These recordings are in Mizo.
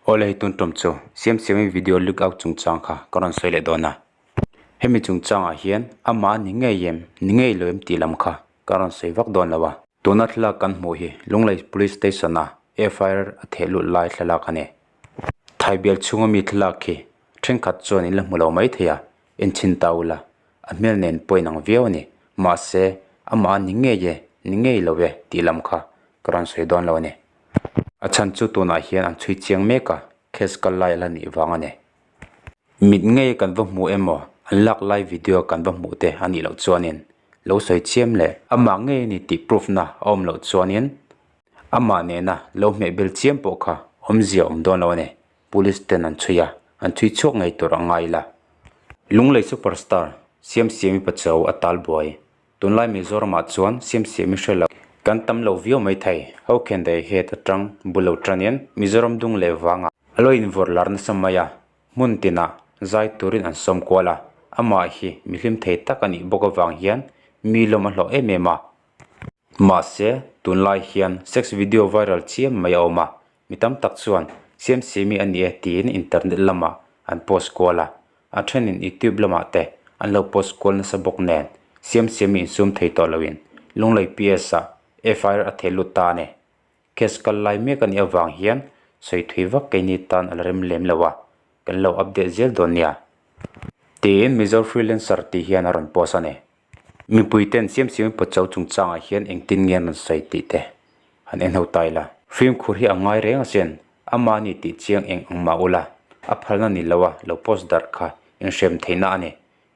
Awle hei tun tum chu siam siamin video look out chungchang kha ka rawn sawi leh dawn a. Hemi chungchangah hian amah ni ngei em, ni ngei lo em tih lam kha ka rawn sawi vak dawn lo a. Tuna thlalak kan hmuh hi Lunglei Police Station a FIR a theh lut lai thlalak a ni. Thaibial chhunga mi thlalak khi thenkhat chuan in la hmu lo mai thei a, enchhin ta ula a hmel nen pawh inang viau a ni. Mahse amah ni ngei e, ni ngei lo e tih lam kha ka rawn sawi dawn lo a ni. A chhan chu tunah hian an chhui chiang mek a, case kal lai a la nih vang a ni. Mit ngei kan va hmu emaw, an lak lai video kan va hmuh te a nih loh chuanin lo sawi chiam leh amah ngei a ni tih proof na a awm loh chuanin amah nena lo hmehbel chiam pawh kha awmzia awm dawn lo a ni. Police ten an chhui a, an chhui chhuak ngei tur a ngai ila. Lunglei Superstar, Siamsiami Pachuau a tal buai. Tunlai Mizoramah chuan Siamsiami hre lo kan tam lo viau mai thei. Ho khen daih het atang bul lo tanin Mizoram dung leh vangah a lo invawrh lar nasa mai a, hmun tinah zai turin an sawm kual a, amah hi mi hlim thei tak a nih bawk avang hian mi lawm a hlawh em em a. Mahse, tunlai hian sex video viral chiam mai a awm a, mi tam tak chuan Siamsiami a ni e tiin internet lamah an post kual a, a thenin youtube lamah te an lo post kual nasa bawk nen Siamsiami insum thei tawh loin Lunglei PS ah FIR a thei lut ta a ni. Case kal lai mek a nih avang hian sawi thui vak keini tan a la rem lem lo a, kan lo update zel dawn nia. Tiin Mizo Freelancer tih hian a rawn post a ni. Mipui ten Siamsiami Pachuau chungchangah hian engtin nge an rawn sawi tih te han en ho ta ila. Fimkhur hi a ngai reng asin, ama ni tih chiang eng ang mah ula, a phalna ni lo a lo post darh kha inhrem theihna a ni.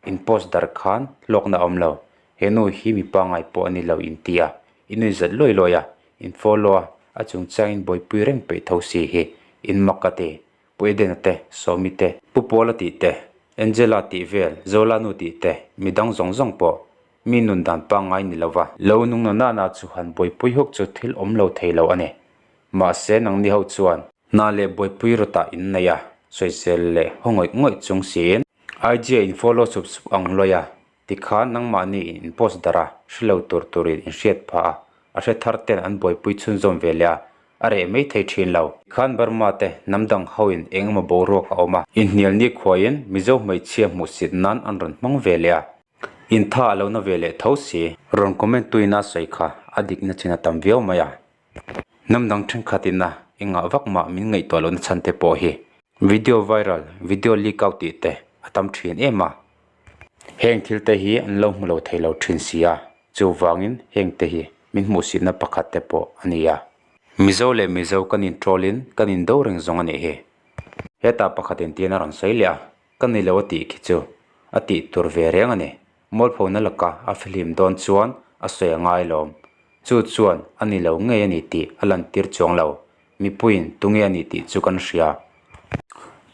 In post darh khan hlawkna a awm lo, he nu hi mi pangngai pawh a ni lo in ti a, i nui zat luai luai a, in follow a, a chungchangin buaipui reng peih tho si hi in mak ka ti. Pu Edena te, Sawmi te, Pu Pawla tih te, Angela tih vel, Zola nu tih te, midang zawng zawng pawh mi nun dan pangngai ni lova. Lo nung na nana chu han buaipui huk chu thil awm lo thei lo a ni. Mahse nangni ho chuan hna leh buaipui rawtah in nei a, sawisel leh haw ngawih ngawih chung siin IG a in follow sup sup ang luai a, tikhan nangmahni in in post darh a, hre lo tur turin in hriat phah a, a hre thar ten an buaipui chhunzawm ve leh a, a reh mai thei thin lo. Tikhan Burma te hnam dang hoin eng emaw boruak a awm a, inhnial ni khuaiin Mizo hmeichhia hmuhsit nan an rawn hmang ve leh a, in tha a lo na ve leh tho si. Rawn comment tuin a sawi kha a dikna chin a tam viau mai a. Hnam dang thenkhat ina engah vak mah min ngaihtuah lohna chhan te pawh hi video viral, video leak out tih te a tam thin em a. Heng thil te hi an lo hmu lo thei lo thin si a, chuvangin heng te hi min hmuhsitna pakhat te pawh a ni a. Mizo leh Mizo kan in troll in kan in do reng zawng a nih hi. Hetah pakhat in tiin a rawn sawi leh a, ka ni lo a tih khi chu a tih tur ve reng a ni. Mualphona laka a fihlim dawn chuan a sawi a ngai lawm. Chu chuan a ni lo ngei a ni tih a lantir chuang lo. Mipuiin tunge a ni tih chu kan hria.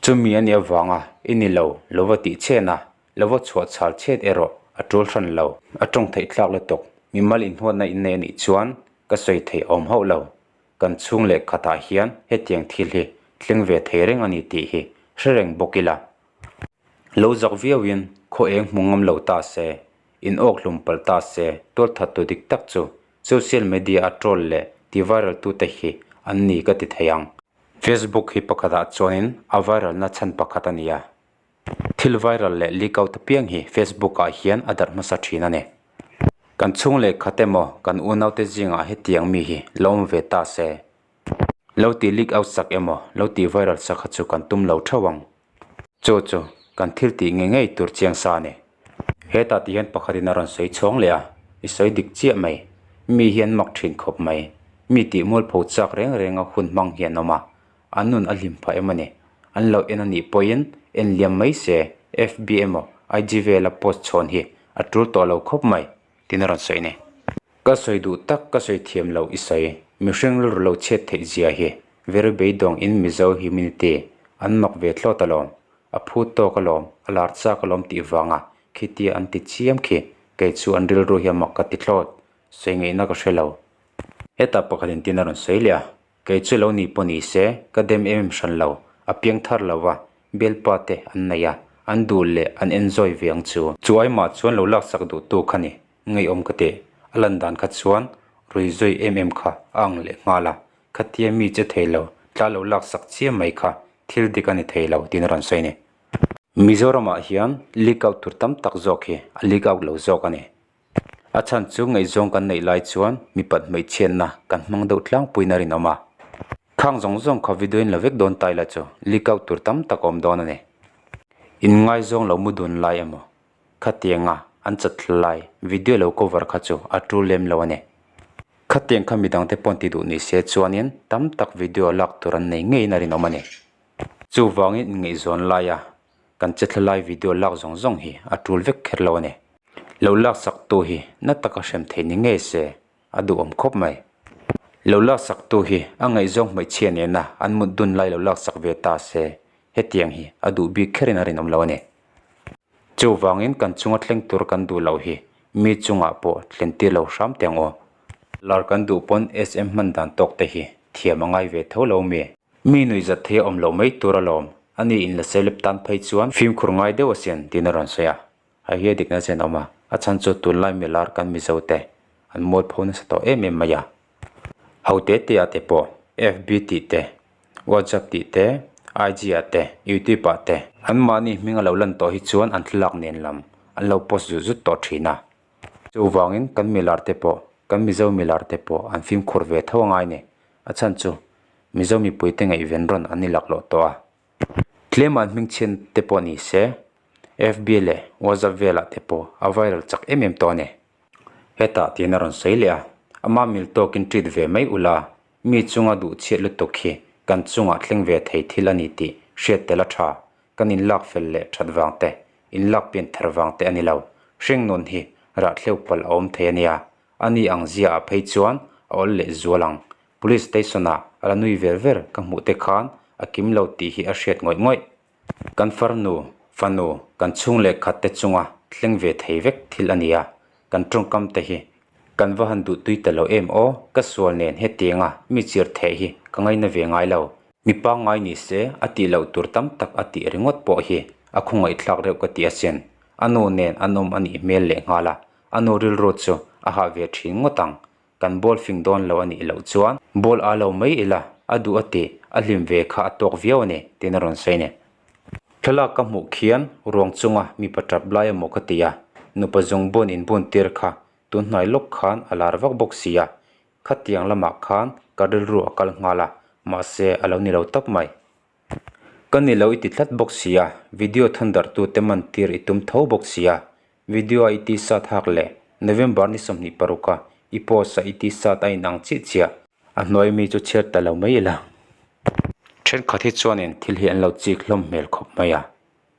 Chumi a nih avanga i ni lo, lo va tih chhen a, lo va chhuah chhal chhet erawh a tul hran lo. A tawng theih tlak lutuk. Mimal inhuatna innei a nih chuan ka sawi theih awm hauh lo. Kan chhung leh khatah hian hetiang thil hi thleng ve thei reng a ni tih hi hre reng bawk ila. Lo zak viauin khaw eng hmu ngam lo ta se, in awk hlum palh ta se, tualthat tu dik tak chu social media a troll leh ti viral tute hi an ni ka ti thei ang. Facebook hi pakhatah chuanin a viral na chhan pakhat a ni a. Thil viral leh leak out apiang hi Facebook ah hian a darh hmasa thin a ni. Kan chhung leh khat emaw kan unaute zingah hetiang mi hi lo awm ve ta se. Lo ti leak out sak emaw lo ti viral sak kha chu kan tum lo theuh ang. Chu chu kan thil tih ngei ngei tur chiang sa a ni. Hetah ti hian pakhatin a rawn sawi chhawng leh a, i sawi dik chiah mai. Mi hi an mak thin khawp mai. Mi tih mualpho chak reng renga hun hmang hi an awm a, an nun a hlim phah em a ni. An lo en a nih pawhin en liam mai se, FB emaw IG vela post chhawn hi a tul tawh lo khawp mai, tiin a rawn sawi a ni. Ka sawi duh tak ka sawi thiam lo i sawi. Mihring rilru lo chhiat theih zia hi very beidawng in Mizo humanity an mak ve thlawt alawm. A phut tawk alawm, a lar chak alawm tih vanga khitia an ti chiam khi kei chu an rilru hi a mak ka ti thlawt. Sawi ngaihna ka hre lo. Hetah pakhat in tin a rawn sawi leh a, kei chu lo ni pawh ni se ka dem em em hran lo, a piang thar lo va, bialpa te an nei a, an duh leh an enjoy ve ang chu. Chu aimah chuan lo laksak duhtu kha ni, Ngeiawm ka teh, a lan dan kha chuan rui zui em em kha a ang leh nghal a, khatia mi che thei lo, tla lo laksak chiam mai kha. thil dik a ni thei lo tiin a rawn sawi a ni. Mizoramah hian leak out tur tam tak zawk hi a leak out lo zawk a ni. A chhan chu ngaihzawng kan neih lai chuan mipat hmeichhiatna kan hmang deuh tlangpuiin a rinawm a. Khang zawng zawng kha video in la vek dawn ta ila chu leak out tur tam tak a awm dawn a ni. Inngaizawng lo mu dun lai emaw Khatianga an chatthla lai video lo cover kha chu a tul lem lo a ni. Khatiang kha midangte pawn ti duh ni se chuanin tam tak video lak tur an nei ngeiin a rinawm a ni. Chuvangin inngaihzawn laia kan chatthla lai video lak zawng zawng hi a tul vek kher lo a ni. Lo laksaktu hi na taka hrem theih ni ngei se a duhawm khawp mai. Lo laksaktu hi a ngaihzawng hmeichhia nena an mut dun lai lo laksak ve ta se hetiang hi a duh bik kherin a rinawm lo a ni. Chuvangin kan chunga thleng tur kan duh loh hi mi chungah pawh thlen tir lo hram teh ang aw. Lar kan duh pawn SM hman dan tawk te hi thiam a ngai ve tho lo mi. Mi nuihzat thei a awm loh mai tur alawm, ani in la celeb tan phei chuan fimkhur ngai deuh asin tiin a rawn sawi a. Hei hi a dikna chen a awm a, a chhan chu tunlai mi lar kan Mizo te an mualpho nasa tawh em em mai a. Ho te te ah te pawh FB tih te, WhatsApp tih te, IG ah te, YouTube ah te anmahni hming a lo lan tawh hi chuan an thlalak nen lam an lo post zut zut tawh thin a. Chuvangin kan milar te pawh, kan Mizo milar te pawh an fimkhur ve tho a ngai ni. A chhan chu Mizo mipuite ngaihven rawn an ni laklawh tawh a. Tlema an hmingchhian te pawh ni se, FB leh WhatsApp velah te pawh a viral chak em em tawh a ni. Hetah tiin a rawn sawi leh a, ama mil tawkin treat ve mai ula, mi chunga duh chhiat lutuk hi kan chungah thleng ve thei thil a ni tih hriat tel a tha, kan inlak fel leh that vang te, inlak pian ther vang te a ni lo, hringnun hi rahthleu palh a awm thei a nia, a ni ang zia ah phei chuan a awl leh zual ang, Police station ah a la nui ver ver ka hmuh te khan a kim lo tih hi a hriat ngawih ngawih. Kan farnu, fanu, kan chhung leh khat te chunga thleng ve thei vek thil a nia, kan tawngkam te hi kan va han duh tui ta lo em aw, ka sual nen hetianga mi chir theh hi ka ngaina ve ngai lo. Mi pangngai ni se a tih loh tur tam tak a tih ringawt pawh hi a khawngaihthlak reuh ka ti asin, a nu nen an awm a nih hmel leh nghal a, a nu rilru chu a hah ve thin ngawt ang. Kan ball fing dawn lo a nih loh chuan ball a lo mai ila, a duh a tih, a hlim ve kha a tawk viau a ni, tiin a rawn sawi a ni. Thlalak ka hmuh khian ruang chunga mipa tap lai emaw ka ti a, nupa zung bun inbun tir kha tun hnuai lawk khan a lar vak bawk si a, khatiang lamah khan ka rilru a kal nghal a, mahse a lo ni lo tawp mai. Ka ni lo i ti tlat bawk si a, video thawndarhtute man tir i tum tho bawk si a, Video a i t-shirt hak leh November ni 26 a i post a i t-shirt a inang chiah chiah. A hnuai mi chu chhiar ta lo mai ila. Thenkhat hi chuanin thil hi an lo chik hlawm hmel khawp mai a,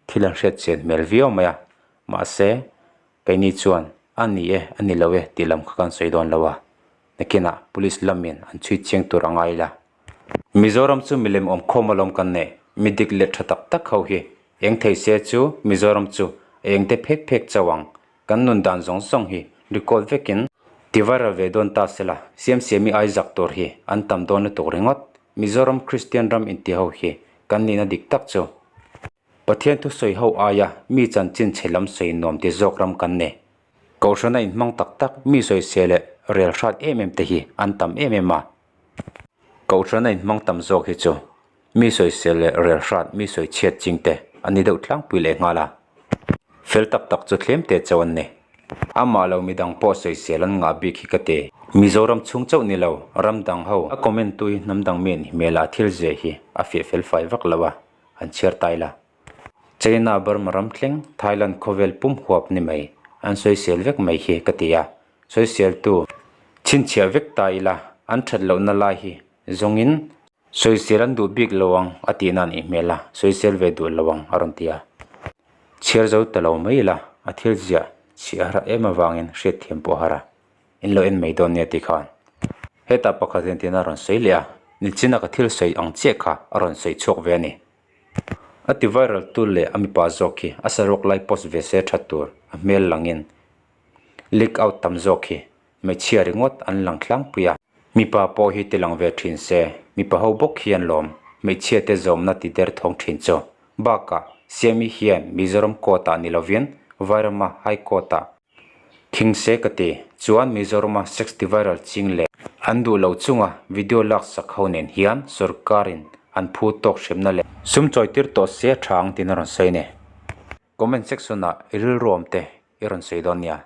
thil an hriat chian hmel viau mai a, mahse keini chuan a ni e, a ni lo e tih lam kha kan sawi dawn lo a, nakinah police lamin an chhui chiang tur a ngai ila. Mizoram chu milem awm khawm alawm kan neih, mi dik leh tha tak tak ho hi eng thei se chu Mizoram chu a eng te phek phek chauh ang, kan nun dan zawng zawng hi record vekin ti viral ve dawn ta sela, Siamsiami ai zak tur hi an tam dawn lutuk ringawt, Mizoram Kristian ram inti ho hi kan nihna dik tak chu. Pathian thusawi ho aia mi chanchin chhe lam sawi nuam ti zawk ram kan nei. Kohhrana inhmang tak tak mi sawisel leh rel hrat em em te hi an tam em em a. Kohhrana inhmang tam zawk hi chu mi sawisel leh rel hrat mi sawi chhiat ching te an ni deuh tlangpui leh nghal a. Fel tak tak chu tlem te chauh an ni. Amah lo midang pawh sawisel an ngah bik hi ka ti. Mizoram chhung chauh ni lo, ram dang ho a comment tu hi hnam dang mi an hmel a thil zia hi a fiah fel fai vak lo a. an chhiar tai la. China Burma ram thleng Thailand khawvel pum huap ni mai an sawisel vek mai hi ka ti a, sawiseltu chhinchhiah vek ta ila an that lohna lai hi zawngin sawisel an duh bik lo ang a tihna a nih hmel a, sawisel ve duh lo ang a rawn ti a. Chhiar zo ta lo mai ila a thil ziah chhiah har em avangin hriatthiam pawh a har a. In lo en mai dawn nia ti khan hetah pakhat hian tiin a rawn sawi leh a, nichina ka thil sawi ang chiah kha a rawn sawi chhuak ve a ni. A ti viral tu leh a mipa zawk hi a saruak lai post ve se that tur a hmel langin leak out tam zawk hi hmeichhia ringawt an lang tlangpui a. Mipa pawh hi ti lang ve thin se, mipa ho bawk hian lawm hmeichhia te zawmna ti der thawng thin chu. Bakah Siami hian Mizoram court ah ni lovin Vairama High Court ah Thing se ka ti. Chuan Mizorama sex ti viral ching leh an duh lo chunga video lak sak ho nen hian sorkarin. An phu tawk hremna leh sum chawi tir tawh se a tha ang tiin a rawn sawi a ni. Comment section ah i rilru awm te i rawn sawi dawn nia.